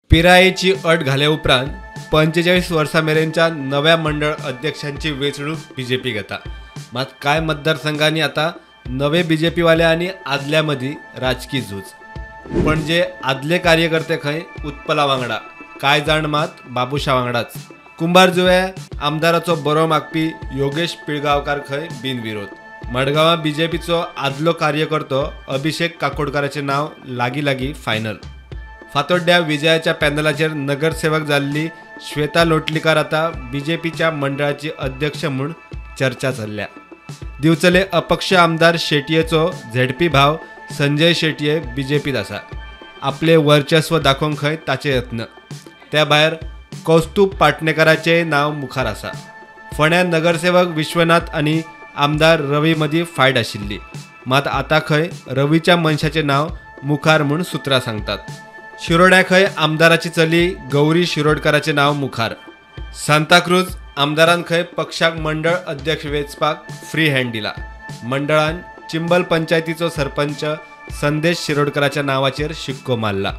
पिरायेची अट घाले उपरांत 45 वर्सां मेरेनच्या नव्या मंडळ अध्यक्षांची वेंचणूक बीजेपी घेता. मात कांय मतदारसंघांनी आतां नवे बीजेपीवाले आनी आदल्या मदीं राजकी झूज. पणजे आदले कार्यकर्ते खंय उत्पला वांगडा, कांय जाण मात बाबुशा वांगडाच. कुंभारजुव्या आमदाराचो बरो मागपी योगेश पिळगांवकार खंय बिनविरोध. मडगांवां बीजेपीचो आदलो कार्यकर्तो अभिषेक काकोडकाराचें नांव लागीं लागीं फायनल. फातोड्ड्या विजयाच्या पॅनलाचेर नगरसेवक जाल्ली श्वेता लोटलीकार आतां बीजेपीच्या मंडळाची अध्यक्ष म्हूण चर्चा चल्ल्या. दिवचले अपक्ष आमदार शेटयेचो झेडपी भाव संजय शेटये बीजेपीत आसा. आपले वर्चस्व दाखोवंक खंय ताचे यत्न. त्या भायर कौस्तुभ पाटणेकाराचें नांव मुखार आसा. फोंड्या नगरसेवक विश्वनाथ आनी आमदार रवी मदीं फायट आशिल्ली, मात आतां खंय रवीच्या मनशाचें नांव मुखार म्हूण सुत्रां सांगतात. शिरोड्या खंय आमदाराची चली गौरी शिरोडकाराचें नांव मुखार. सांताक्रूज आमदारान खंय पक्षाक मंडळ अध्यक्ष वेंचपाक फ्री हँड दिला. मंडळान चिंबल पंचायतीचो सरपंच संदेश शिरोडकराच्या नांवाचेर शिक्को मारला.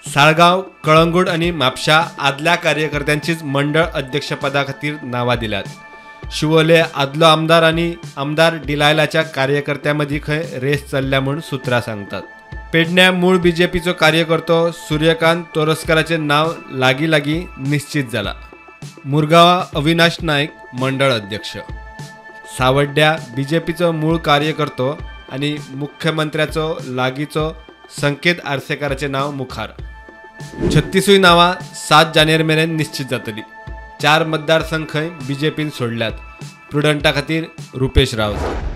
साळगांव, कळंगूट आनी म्हापशा आदल्या कार्यकर्त्यांचीच मंडळ अध्यक्षपदा खातीर नांवां दिल्यात. शिवोले आदलो आमदार आनी आमदार डिलायलाच्या कार्यकर्त्यां मदीं खंय रेस चल्ल्या म्हूण सुत्रां सांगतात. पेडण्या मूळ बीजेपीचो कार्यकर्तो सूर्यकांत तोरस्कराचें नांव लागीं लागीं निश्चित जाला. मुरगांवां अविनाश नायक मंडळ अध्यक्ष. सावड्ड्या बीजेपीचो मूळ कार्यकर्तो आनी मुख्यमंत्र्याचो लागींचो संकेत आर्सेकाराचें नांव मुखार. 36 नांवां 7 जानेवारी मेरेन निश्चित जातली. 4 मतदारसंघ खंय बीजेपीन सोडल्यात. प्रुडंटा खातीर रुपेश रावत.